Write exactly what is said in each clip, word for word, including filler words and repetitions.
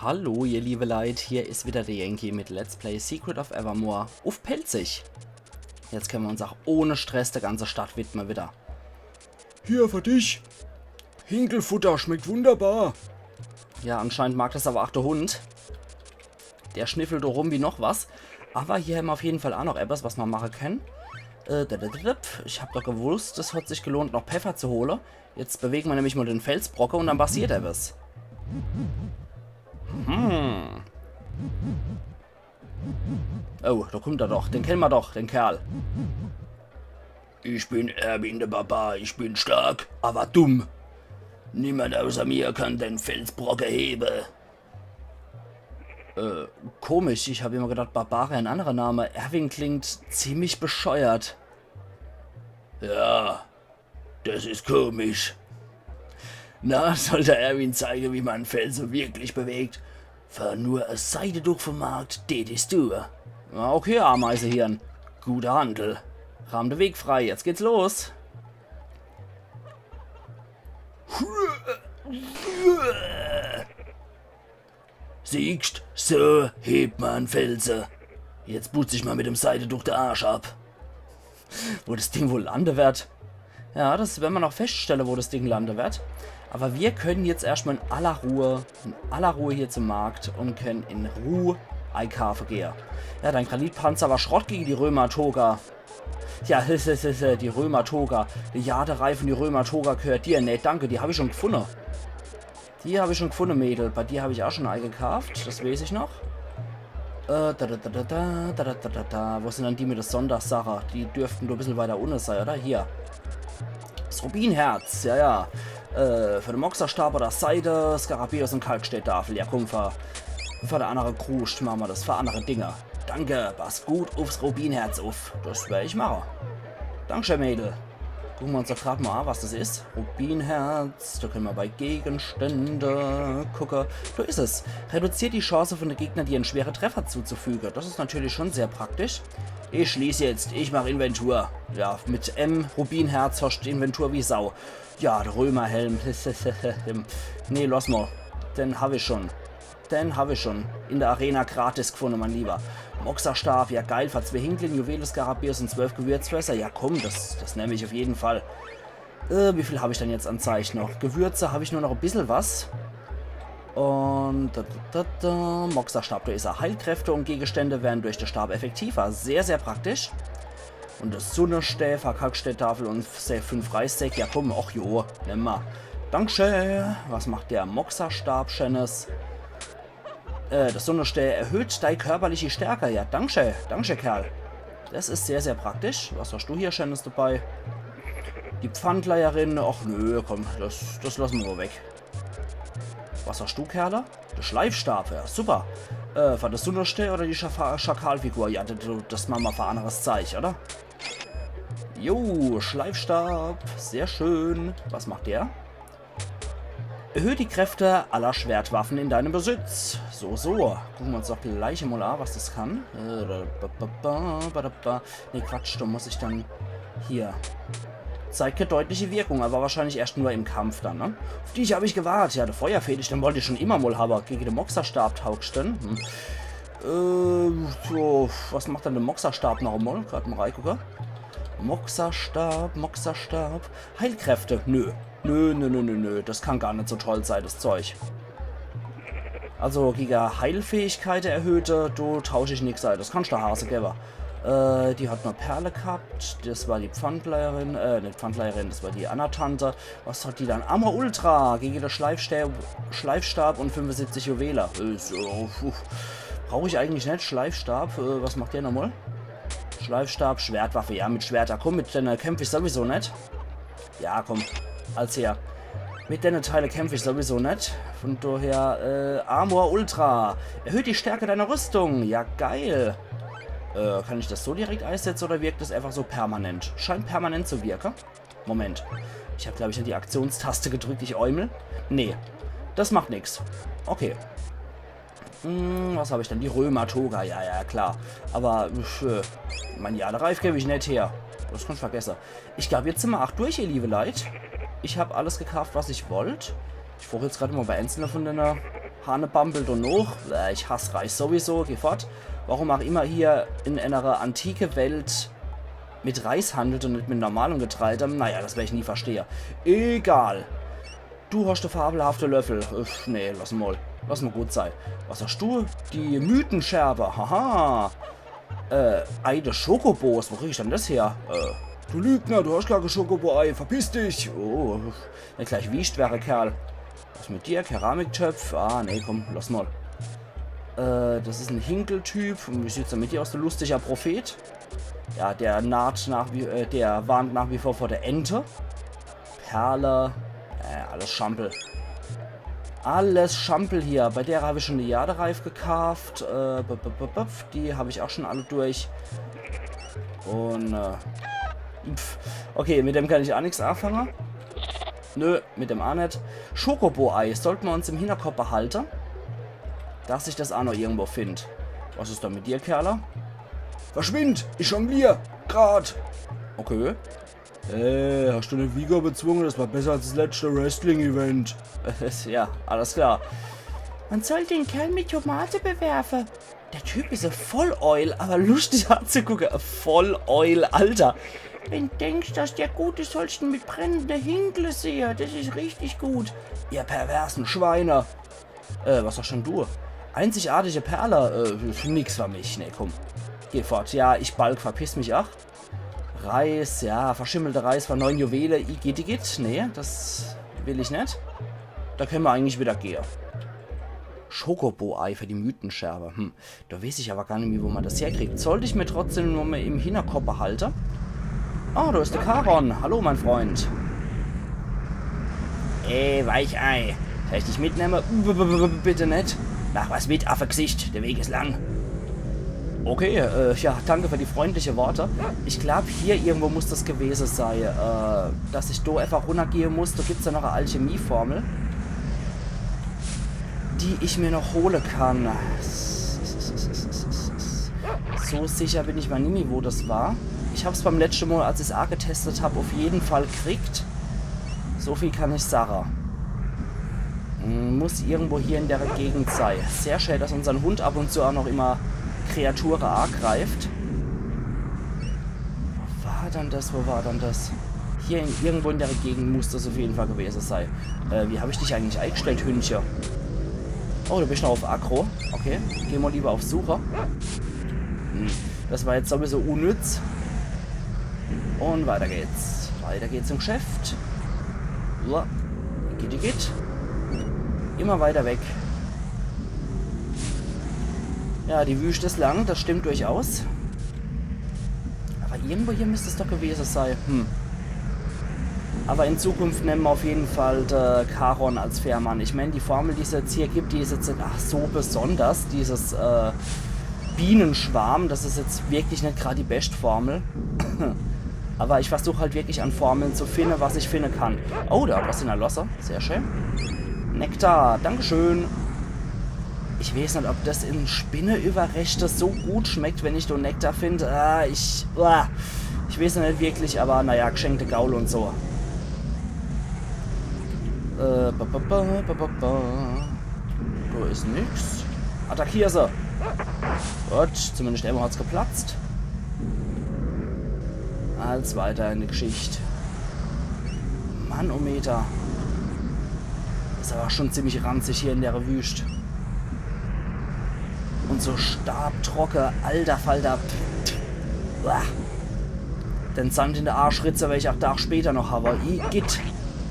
Hallo, ihr liebe Leit, hier is wieder der Yankee mit Let's Play Secret of Evermore uff Pälzisch. Jetzt kenne mer uns ach ohne Stress der ganze Stadt widme wieder. Hier für dich. Hinkelfutter, schmeckt wunderbar. Ja, anscheinend mag das aber ach der Hund. Der schniffelt do rum wie noch was. Aber hier hämmer uff jeden Fall ach noch etwas, was mer mache kenne. Äh, da, da, da, da. Ich hab doch gewusst, es hat sich gelohnt, noch Peffer zu hole. Jetzt bewege mer nämlich mal den Felsbrocke und dann passiert etwas. Hm. Oh, da kommt er doch. Den kenne mer doch, den Kerl. Ich bin Erwin der Barbar, ich bin stark, aber dumm. Niemand außer mir kann den Felsbrocke hebe. Äh, komisch, ich hab immer gedacht, Barbar wär en anderer Name. Erwin klingt ziemlich bescheuert. Ja, das is komisch. Na, soll der Erwin zeige, wie man Felse wirklich bewegt. Für nur e Seideduch vom Markt, det is du. Na, okay, Ameisehirn. Guter Handel. Rahm de Weg frei, jetzt geht's los. Siehst, so hebt man Felse. Jetzt putz ich mal mit dem Seideduch de Arsch ab. Wo das Ding wohl lande werd? Ja, das wern mer noch feststelle, wo das Ding lande werd. Aber wir können jetzt erstmal in aller Ruhe, in aller Ruhe hier zum Markt und können in Ruhe eikaafe gehe. Ja, dein Granitpanzer war Schrott gege die Römer-Toga. Ja, die Römer-Toga. Die Jaderei von die Römer-Toga gehört dir. Nee, danke, die hab ich schon gefunne. Die hab ich schon gefunne, Mädel. Bei dir hab ich ach schon eikaaft, das weeß ich noch. Äh, da, da, da. Wo sind dann die mit der Sondersache? Die dürften nur e bissel weiter unne sei, oder? Hier. Das Rubinherz, ja, ja. Äh, für den Moxerstab oder Seide, Skarabäus und Kalksteintafel. Ja, komm, für, für de annere Kruscht mache mer das, für annere Dinger. Danke, pass gut uffs Rubinherz uff. Das wer ich mache. Dankeschön, Mädel. Gucke mer uns doch grad mal an, was das is. Rubinherz, da können mer bei Gegenstände gucke. Da is es. Reduziert die Chance von de Gegner, dir en schwere Treffer zuzufüge. Das is natürlich schon sehr praktisch. Ich schließ jetzt, ich mach Inventur. Ja, mit M, Rubinherz, hast Inventur wie Sau. Ja, der Römerhelm. Nee, lass mal. Den hab ich schon. Den hab ich schon in der Arena gratis gefunne, mein Lieber. Moxerstab, ja geil, für zwee Hinkel, Juwele, Skarabäus und zwölf Gewürzfässer. Ja komm, das, das nemm ich uff jeden Fall. Äh, wie viel hab ich denn jetzt an Zeich noch? Gewürze hab ich nur noch e bissel was. Und da, da, da, da, Moxerstab, da is er. Heilkräfte und Gegenstände werden durch den Stab effektiver. Sehr, sehr praktisch. Und das Sunnestää, Kalksteintafel und Sä-, fünf Reissäck. Ja komm, ach jo, nimm mal. Dankeschön. Was macht der Moxerstab Schönes? Äh, das Sunnestää erhöht dei körperliche Stärke. Ja, dankeschön. Dankeschön, Kerl. Das is sehr, sehr praktisch. Was hast du hier Schönes dabei? Die Pfandleierin. Ach nö, komm, das, das lasse mer mal weg. Was hast du, Kerle? Der Schleifstab, ja, super. Äh, war das Sunnestää oder die Schafa-, Schakalfigur? Ja, das, das mache mer für anneres Zeich, oder? Jo, Schleifstab, sehr schön. Was macht der? Erhöht die Kräfte aller Schwertwaffen in deinem Besitz. So, so. Gucke mer uns doch gleich mal an, was das kann. Äh, ba, ba, ba, ba, da, ba. Nee, Quatsch, da muss ich dann hier. Zeigt keine deutliche Wirkung, aber wahrscheinlich erst nur im Kampf dann, ne? Auf dich hab ich gewartet. Ja, der Feuerfetisch, den wollt ich schon immer mal haben. Gegen den Moxerstab taugt den. Hm. Äh, so, was macht denn der Moxerstab noch einmal? Grad mal reingucken. Moxerstab, Moxerstab. Heilkräfte, nö. Nö, nö, nö, nö, nö. Das kann gar nicht so toll sein, das Zeug. Also gegen Heilfähigkeit erhöhte, do tausch ich nix ein. Das kannst du Hase geben. Äh, die hat nur Perle gehabt. Das war die Pfandleierin, äh, nicht Pfandleierin, das war die Anatante. Was hat die dann? Armor Ultra gegen den Schleifstab, Schleifstab und fünfundsiebzig Juwele. Äh, so, puh. Brauch ich eigentlich nicht. Schleifstab, äh, was macht der nochmal? Schleifstab, Schwertwaffe. Ja, mit Schwerter. Komm, mit denne kämpf ich sowieso nicht. Ja, komm. Als her. Mit denne Teile kämpf ich sowieso nicht. Von daher, äh, Armor Ultra. Erhöht die Stärke deiner Rüstung. Ja, geil. Äh, kann ich das so direkt einsetzen oder wirkt das einfach so permanent? Scheint permanent zu wirken. Moment. Ich hab, glaub ich, die Aktionstaste gedrückt, ich Eumel. Nee. Das macht nix. Okay. Hm, was hab ich denn? Die Römer-Toga, ja, ja, klar. Aber, äh, mein Jadereif geb ich net her. Das kannst vergesse. Ich glaub, jetzt sind wir ach durch, ihr liebe Leit. Ich hab alles gekauft, was ich wollt. Ich frag jetzt grad mal bei einzelne von denne, Hahnebampel do noch. Äh, ich hass Reis sowieso, geh fort. Warum auch immer hier in einer antike Welt mit Reis handelt und net mit normalem Getreide. Naja, das wer ich nie verstehe. Egal. Du hast de fabelhafte Löffel. Uff, nee, lass mal. Lass mal gut sei. Was hast du? Die Mythenscherbe. Haha. Äh, Ei des Schokobos. Wo krieg ich denn das her? Äh, du Lügner, du hast gar kein Schokobo-Ei. Verpiss dich. Oh, net gleich wiescht werre, Kerl. Was mit dir? Keramiktöpf? Ah, nee, komm, lass mal. Äh, das is en Hinkeltyp. Und wie sieht's denn mit dir aus, du lustiger Prophet? Ja, der naht nach wie, äh, der warnt nach wie vor vor der Ente. Perle. Äh, alles Schampel. Alles Schampel hier. Bei der hab ich schon de Jadereif gekaaft. Äh, bup, bup, bup, bup. Die hab ich auch schon alle durch. Und, äh, pf. Okay, mit dem kann ich auch nix anfange. Nö, mit dem auch net. Schokobo-Ei. Sollte mer uns im Hinterkopf behalte, dass ich das auch noch irgendwo find. Was is da mit dir, Kerle? Verschwind! Ich jonglier! Grad! Okay. Äh, hast du net Vigo bezwungen? Das war besser als das letzte Wrestling-Event. Ja, alles klar. Man soll den Kerl mit Tomate bewerfen. Der Typ is e Volleul, aber lustig anzugucke. E Volleul, Alter. Wenn denkst, dass der gut is, sollst du mit brennende Hinkle sehe. Das is richtig gut. Ihr perversen Schweine. Äh, was hast denn du? Einzigartige Perle. Äh, nix für mich. Nee, komm. Geh fort. Ja, ich balg, verpiss mich, ach. Reis, ja, verschimmelte Reis von neun Juwele, igitt, igitt. Nee, das will ich net. Da könne mer eigentlich wieder gehe. Schokobo-Ei für die Mythenscherbe. Hm, da weeß ich aber gar nimmi, wo mer das herkriegt. Sollt ich mir trotzdem nur mal im Hinterkopf behalte. Oh, da is de Charon. Hallo, mein Freund. Ey, Weichei. Soll ich dich mitnemme? B- b- b- b- Bitte net. Mach was mit, Affegesicht. Der Weg is lang. Okay, äh, ja, danke für die freundliche Worte. Ich glaub, hier irgendwo muss das gewese sei, äh, dass ich do einfach runnergehe muss. Da gibt's ja noch e Alchemieformel, die ich mir noch hole kann. So sicher bin ich mer nimmi, wo das war. Ich hab's beim letschte Mal, als ich's angetestet hab, auf jeden Fall kriegt. So viel kann ich sage. Hm, muss irgendwo hier in der Gegend sei. Sehr schön, dass unsern Hund ab und zu auch noch immer Kreature angreift. Wo war dann das? Wo war dann das? Hier in, irgendwo in der Gegend muss das auf jeden Fall gewese sei. Äh, wie hab ich dich eigentlich eingestellt, Hündche? Oh, du bist noch auf Aggro. Okay, geh mal lieber auf Suche. Hm. Das war jetzt sowieso unnütz. Und weiter geht's. Weiter geht's im Geschäft. So. Geht, geht. Immer weiter weg. Ja, die Wüste is lang, das stimmt durchaus. Aber irgendwo hier müsst es doch gewese sei. Hm. Aber in Zukunft nemme mer auf jeden Fall de Charon als Fährmann. Ich mein, die Formel, die es jetzt hier gibt, die is jetzt net, ach, so besonders. Dieses, äh, Bienenschwarm, das is jetzt wirklich net grad die best Formel. Aber ich versuch halt wirklich an Formeln zu finde, was ich finde kann. Oh, da hat was hinnerlosse. Sehr schön. Nektar, dankeschön. Ich weeß net, ob das in Spinneüberreschte so gut schmeckt, wenn ich do Nektar find. Ah, ich, ah, ich weeß net wirklich, aber naja, geschenkte Gaul und so. Äh, ba, ba, ba. Do is nix. Attackier se! Gut, zumindest emol hat's geplatzt. Als weiter in die Geschicht. Mannometer. Is aber schon ziemlich ranzig hier in der Wüst. Und so staabtrocke, alter Falter. Uah. Den Sand in der Arschritze werd ich auch Tag später noch habe. Igitt.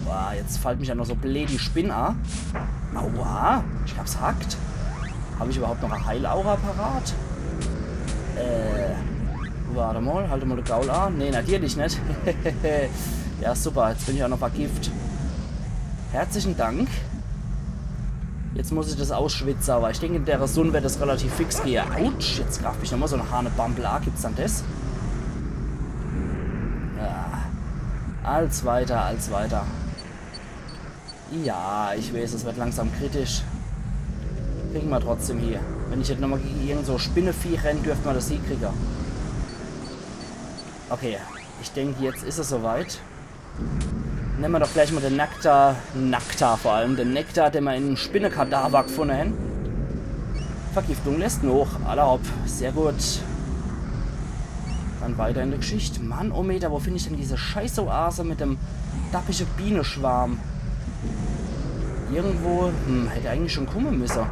Boah, jetzt fallt mich ja noch so bleed die Spinn a. Aua, ich hab's hackt. Hab ich überhaupt noch e Heilaura parat? Äh, warte mal, halt mal de Gaul a. Nee, natürlich net. Ja, super, jetzt bin ich auch noch vergift. Herzlichen Dank. Jetzt muss ich das ausschwitze, aber ich denk, in der Sunn wird es relativ fix gehe. Autsch, jetzt graf mich nochmal so e Hahnebampel a. Gibt's dann das? Ja. Als weiter, als weiter. Ja, ich weeß, es wird langsam kritisch. Kriegen mer trotzdem hie. Wenn ich jetzt nochmal gegen irgend so Spinnevieh renn, dürft mer das hiekriege. Okay, ich denk, jetzt is es soweit. Nemme mer doch gleich mol de Nektar, Nektar vor allem, de Nektar, den mer in em Spinnekadaver gfunne hen. Vergiftung lässt noch, alla hopp, sehr gut. Dann weiter in de Gschicht. Mann, oh Meter, wo find ich denn diese Scheißoase mit dem dappische Bieneschwarm? Irgendwo, hm, hätt eigentlich schon kumme müsse.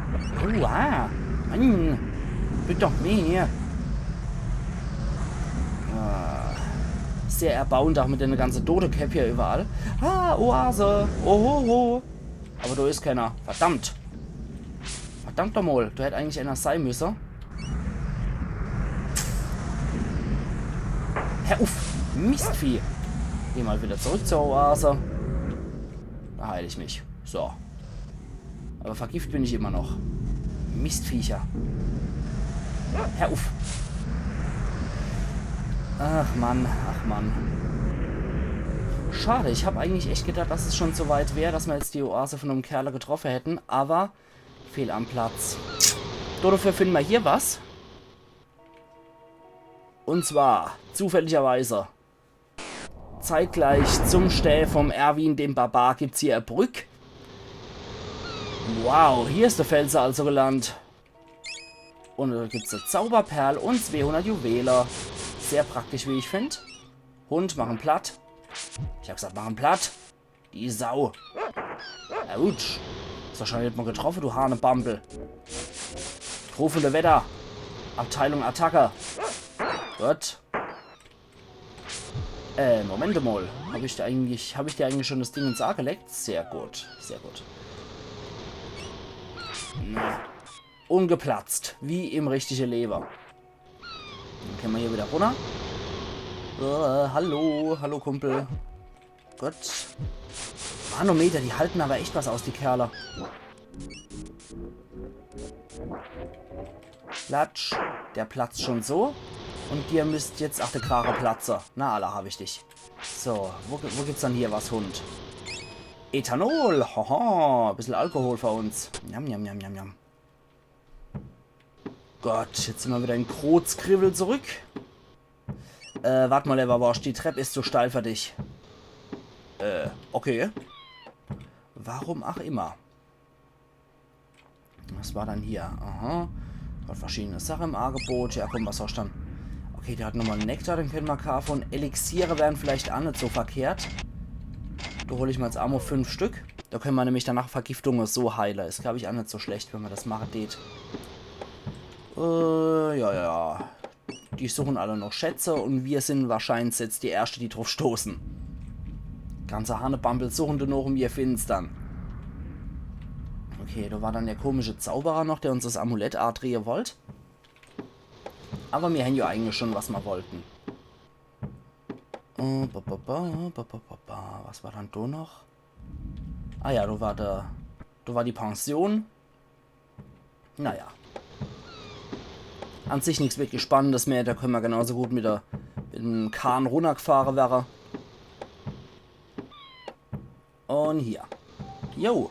Uah, Mann, bitte doch mehr. Ah, sehr erbauend, auch mit de ganze Dodekäpp hier überall. Ah, Oase. Ohoho. Aber do is keiner. Verdammt. Verdammt doch mol. Do hätt eigentlich einer sei müsse. Hör uff. Mistvieh. Geh mol wieder zurück zur Oase. Do heil ich mich. So. Aber vergift bin ich immer noch. Mistviecher. Hör uff. Ach Mann, ach Mann. Schade, ich hab eigentlich echt gedacht, dass es schon so weit wär, dass mer jetzt die Oase von dem Kerle getroffe hätten, aber fehl am Platz. Dodefür finden mer hier was. Und zwar, zufälligerweise, zeitgleich zum Stää vom Erwin, dem Barbar, gibt's hier e Brück. Wow, hier is de Felse also gelandet. Und do gibt's e Zauberperl und zweehundert Juwele. Sehr praktisch, wie ich find. Hund, mach en platt. Ich hab gesagt, mach en platt. Die Sau. Autsch. Is wahrscheinlich net mol getroffe, du Hanebambel. Rufende Wetter. Abteilung Attacke. Gut. Äh, Moment mol. Hab ich dir eigentlich, hab ich dir eigentlich schon das Ding ins Haar gelegt? Sehr gut, sehr gut. Na. Ungeplatzt. Wie im richtige Lewe. Dann kenne mer hier wieder runner. Äh, hallo, hallo Kumpel. Gut. Manometer, die halten aber echt was aus, die Kerle. Platsch. Der platzt schon so. Und dir müsst jetzt, ach, de Krache platze. Na, alla, hab ich dich. So, wo, wo gibt's dann hier was, Hund? Ethanol. Hoho, bissel Alkohol für uns. Njam, njam, njam, njam, njam. Gott, jetzt sin mer wieder in Krozkriwwel zurück. Äh, wart mol, Lewwerworscht, die Trepp is zu steil für dich. Äh, okay. Warum ach immer. Was war dann hier? Aha. Hat verschiedene Sache im Angebot. Ja, komm, was hoscht dann? Okay, der hat nochmal en Nektar, den kenne mer kaafe. Und Elixiere wären vielleicht ach net so verkehrt. Do hol ich mer jetzt ach mol fünf Stück. Do kenne mer nämlich danach Vergiftunge so heile. Is, glaab ich, ach net so schlecht, wenn mer das mache tät. Äh, ja, ja. Die suchen alle noch Schätze und wir sin wahrscheinlich jetzt die Erschte, die druff stoßen. Ganze Hanebambel suchen do noch und wir finnen's dann. Okay, do war dann der komische Zauberer noch, der uns das Amulett adrehe wollt. Aber mir hän jo eigentlich schon, was mer wollten. Äh, ba, ba, ba. Was war dann do noch? Ah ja, do war der, do war die Pension. Naja. An sich nix wirklich Spannendes mehr, do kenne mer genauso gut mit der, mit em Kahn runnergfahre werre. Und hier. Jo.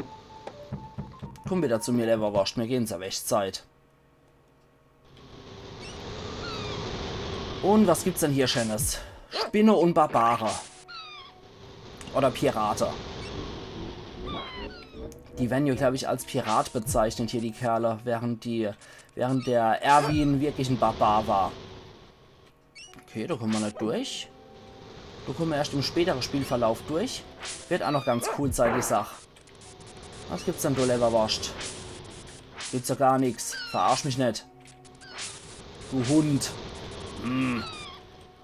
Komm wieder zu mir, Lewwerworscht, mir gehen's awech, Zeit. Und was gibt's denn hier Schönes? Spinne und Barbare. Oder Pirate. Die werden ja, glaub ich, als Pirat bezeichnet hier, die Kerle, während die, während der Erwin wirklich en Barbar war. Okay, do komme mer net durch. Do komme mer erscht im spätere Spielverlauf durch. Wird ach noch ganz cool sei, die Sach. Was gibt's denn, du Lewwerworscht? Gibt's jo gar nix. Verarsch mich net. Du Hund. Hm.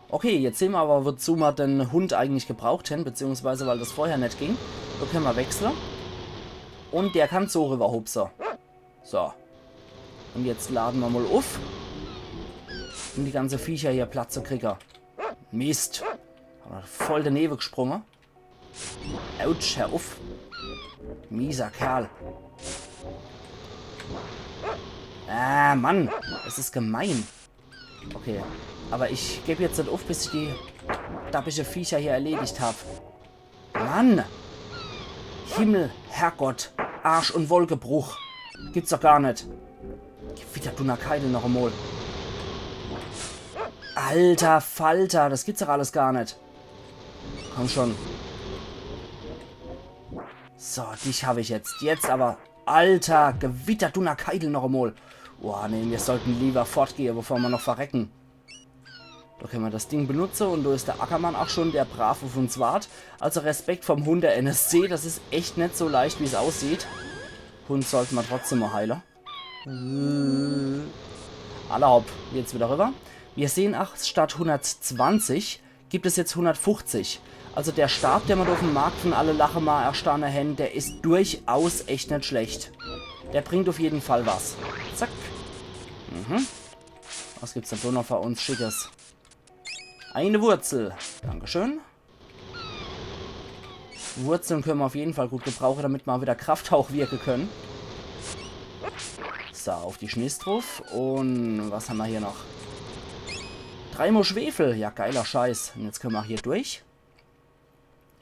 Okay, jetzt sehn mer awwer, wozu mer den Hund eigentlich gebraucht hän, beziehungsweise weil das vorher net ging. Do kenne mer wechsle. Und der kann so riwwerhupse. So. Und jetzt lade mer mol uff. Um die ganze Viecher hier platt zu kriege. Mist. Awwer voll denewe gesprunge. Autsch, hör uff. Mieser Kerl. Ah, Mann. Das is gemein. Okay. Awwer ich geb jetzt net uff, bis ich die dappische Viecher hier erledigt hab. Mann! Himmel, Herrgott, Arsch und Wolkebruch. Gibt's doch gar net. Gewitter Dunnerkeidel noch emol. Alter Falter, das gibt's doch alles gar net. Komm schon. So, dich hab ich jetzt. Jetzt aber. Alter, Gewitter, Dunnerkeidel noch emol. Boah, nee, mir sollten lieber fortgehe, bevor mer noch verrecken. Do könne mer das Ding benutze und do is der Ackermann auch schon, der brav uff uns wart. Also Respekt vorm Hund, der N S C, das is echt net so leicht, wie's aussieht. Hund sollte mer trotzdem mol heile. Alla hopp, jetzt wieder rüber. Mir sehen, ach, statt hundertzwanzig gibt es jetzt hundertfuchzig. Also der Stab, den mer do uff em Markt von Alle Lache mol erstane hen, der is durchaus echt net schlecht. Der bringt uff jeden Fall was. Zack. Mhm. Was gibt's denn do noch für uns Schickes? Eine Wurzel. Dankeschön. Wurzeln könne mer uff jeden Fall gut gebrauche, damit mer wieder Krafthauch wirke könne. So, uff die Schniss druff. Und was hammer hier noch? Drei mol Schwefel. Ja, geiler Scheiß. Und jetzt könne mer hier durch.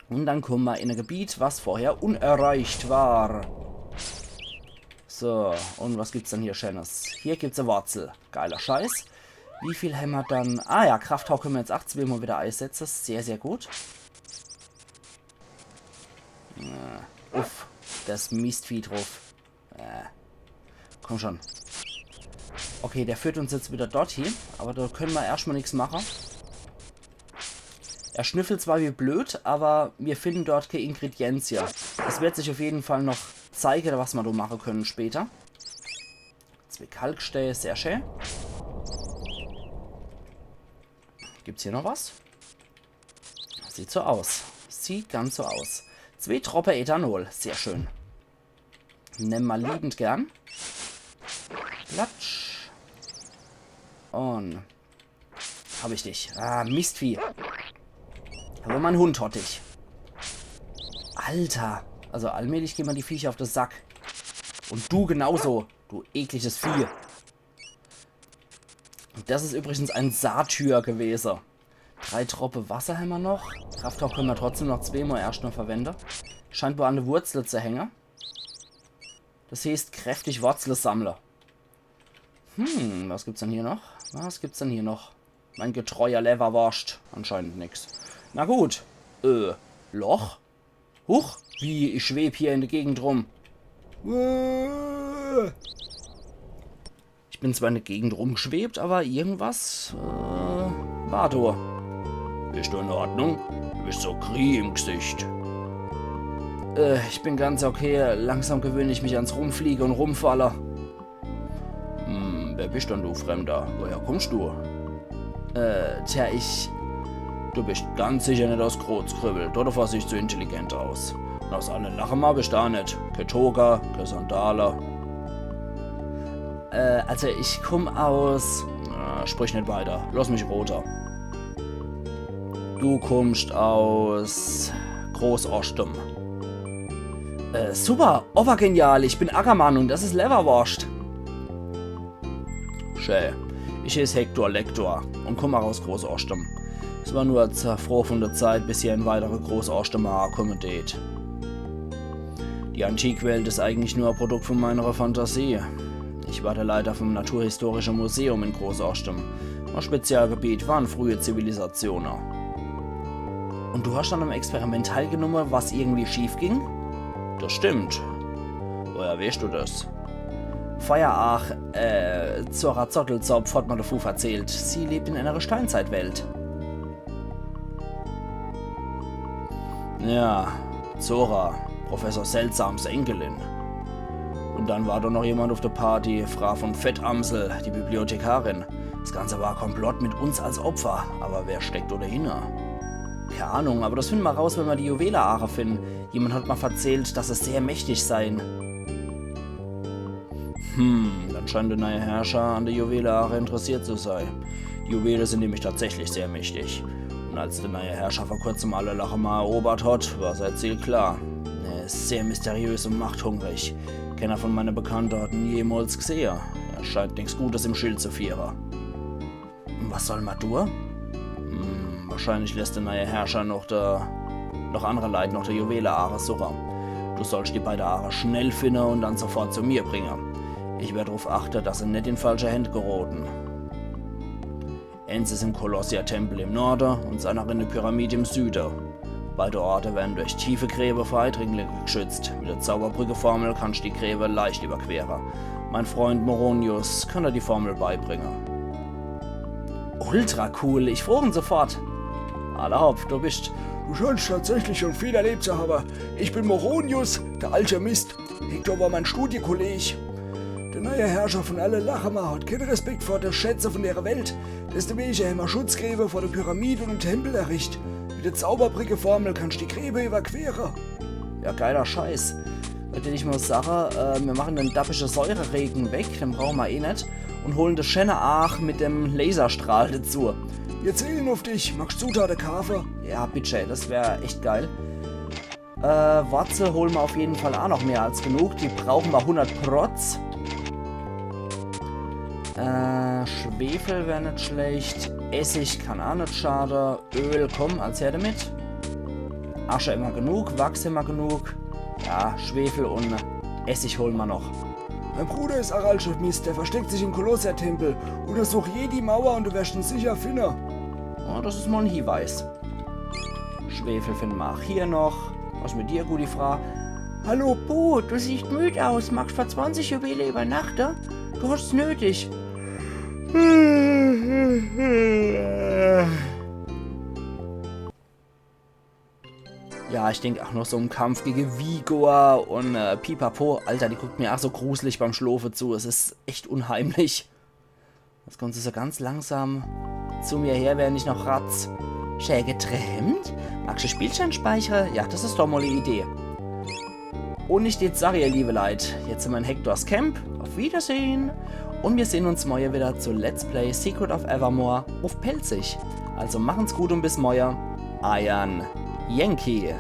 Und dann komme mer in e Gebiet, was vorher unerreicht war. So, und was gibt's denn hier Schönes? Hier gibt's e Wurzel. Geiler Scheiß. Wie viel hammer dann? Ah ja, Krafthauch könne mer jetzt auch zweemol wieder eisetze. Sehr, sehr gut. Äh, uff, das Mistvieh druff. Äh, komm schon. Okay, der führt uns jetzt wieder dorthin, aber do könne mer erschmol nix mache. Er schnüffelt zwar wie blöd, aber mir finden dort kee Ingredienz hier. Es wird sich uff jeden Fall noch zeige, was mer do mache könne später. Zwee Kalkstää, sehr schön. Gibt's hier noch was? Sieht so aus. Sieht ganz so aus. Zwee Troppe Ethanol, sehr schön. Nemme mer liebend gern. Platsch. Und hab ich dich. Ah, Mistvieh. Aber mein Hund hat dich. Alter. Also allmählich gehn mer die Viecher uff de Sack. Und du genauso, du ekliges Vieh. Und das is übrigens ein Satyr gewese. Drei Troppe Wasser hammer noch. Krafthauch könne mer trotzdem noch zweemol erscht noch verwende. Scheint wohl an de Wurzel zu hänge. Das heeßt, kräftig Wurzle sammle. Hm, was gibt's denn hier noch? Was gibt's denn hier noch? Mein getreuer Lewwerworscht. Anscheinend nix. Na gut. Äh, Loch? Huch, wie, ich schweb hier in de Gegend rum. Äh. Ich bin zwar in de Gegend rumgeschwebt, aber irgendwas, äh, war do. Bist du in Ordnung? Du bist so grie im Gesicht. Äh, ich bin ganz okay. Langsam gewöhn ich mich ans Rumfliege und Rumfalle. Hm, wer bist denn du, Fremder? Woher kommst du? Äh, tja, ich... Du bist ganz sicher net aus Krozkribbel. Dodevor siehst du intelligent aus. Und aus Alle Lache mol bist du aa net. Kee Toga, kee Sandale. Äh, also ich komm aus... Ah, sprich net weiter. Lass mich roter. Du kommst aus Großoschtem. Äh, super, obergenial, ich bin Ackermann und das is Lewwerworscht. Schä, ich heeß Hector Lector und komm aa aus Großoschtem. Es war nur e Zerfror von der Zeit, bis hier e weitere Großoschtemer aakomme deet. Die Antikwelt is eigentlich nur e Produkt von meiner Fantasie. Ich war der Leiter vom Naturhistorischen Museum in Großoschtem. Mei Spezialgebiet waren frühe Zivilisatione. Und du hast an einem Experiment teilgenommen, was irgendwie schief ging? Das stimmt. Woher weißt du das? Feuerach, äh, Zora Zottelzopf hat mir davon erzählt. Sie lebt in einer Steinzeitwelt. Ja, Zora, Professor Seltsams Enkelin. Und dann war da noch jemand auf der Party, Frau von Fettamsel, die Bibliothekarin. Das Ganze war ein Komplott mit uns als Opfer, aber wer steckt da dahinter? Keine Ahnung, aber das finden wir raus, wenn wir die Juwelaache finden. Jemand hat mal verzählt, dass es sehr mächtig seien. Hm, dann scheint der neue Herrscher an der Juwelaache interessiert zu sein. Die Juwele sind nämlich tatsächlich sehr mächtig. Und als der neue Herrscher vor kurzem Allerlache mal erobert hat, war sein Ziel klar. Er ist sehr mysteriös und machthungrig. Keiner von meinen Bekannten hat ihn jemals gesehen. Er scheint nichts Gutes im Schild zu führen. Und was soll man tun? Hm, wahrscheinlich lässt der neue Herrscher noch der, noch andere Leute nach der Juwelaache suchen. Du sollst die beiden Aache schnell finden und dann sofort zu mir bringen. Ich werde darauf achten, dass sie nicht in falsche Hände geraten. Eins ist im Colossia-Tempel im Norden und das andere in der Pyramide im Süden. Beide Orte werden durch tiefe Gräbe vor Eidringlinge geschützt. Mit der Zauberbrücke-Formel kannst du die Gräbe leicht überqueren. Mein Freund Moronius kann dir die Formel beibringen. Ultra cool, ich frag en sofort. Alla hopp, du bist. Du scheinst tatsächlich schon viel erlebt zu haben. Ich bin Moronius, der Alchemist. Hector war mein Studienkollege. Der neue Herrscher von alle Lachema hat keinen Respekt vor den Schätzen von der Welt. Deswegen haben wir Schutzgräben vor der Pyramide und dem Tempel errichtet. Mit der Zauberbrücke-Formel kannst du die Gräbe überqueren. Ja, geiler Scheiß. Würd ich mal sagen, äh, wir machen den dappischen Säureregen weg, den brauchen wir eh nicht. Und holen das schöne Aach mit dem Laserstrahl dazu. Wir zählen auf dich. Magst du da der Kaffee? Ja, bitte, das wär echt geil. Äh, Wurzel holen wir auf jeden Fall auch noch mehr als genug. Die brauchen wir hundert Protz. Äh, Schwefel wär nicht schlecht. Essig kann auch nicht schaden. Öl, komm, als her damit. Asche immer genug, Wachs immer genug. Ja, Schwefel und Essig holen wir noch. Mein Bruder ist Aralschef Mist, der versteckt sich im Kolosser-Tempel. Untersuch jede Mauer und du wirst ihn sicher finden. Ja, das ist mal ein Hinweis. Schwefel finden wir auch hier noch. Was mit dir, gute Frau? Hallo, Bu, du siehst müde aus. Magst vor zwanzig Juwelen übernachten? Du hast's nötig. Ja, ich denk auch noch so im Kampf gegen Vigor und äh, Pipapo. Alter, die guckt mir auch so gruselig beim Schlafen zu. Es ist echt unheimlich. Jetzt kommt sie so ganz langsam zu mir her, während ich noch ratz. Schön geträumt? Magst du Spielstand speichern? Ja, das ist doch mal eine Idee. Und ich jetzt sag, ihr liebe Leute, jetzt sind wir in Hectors Camp. Auf Wiedersehen. Und wir sehen uns morgen wieder zu Let's Play Secret of Evermore auf Pälzisch. Also machen's gut und bis morgen. Eiern Yankee.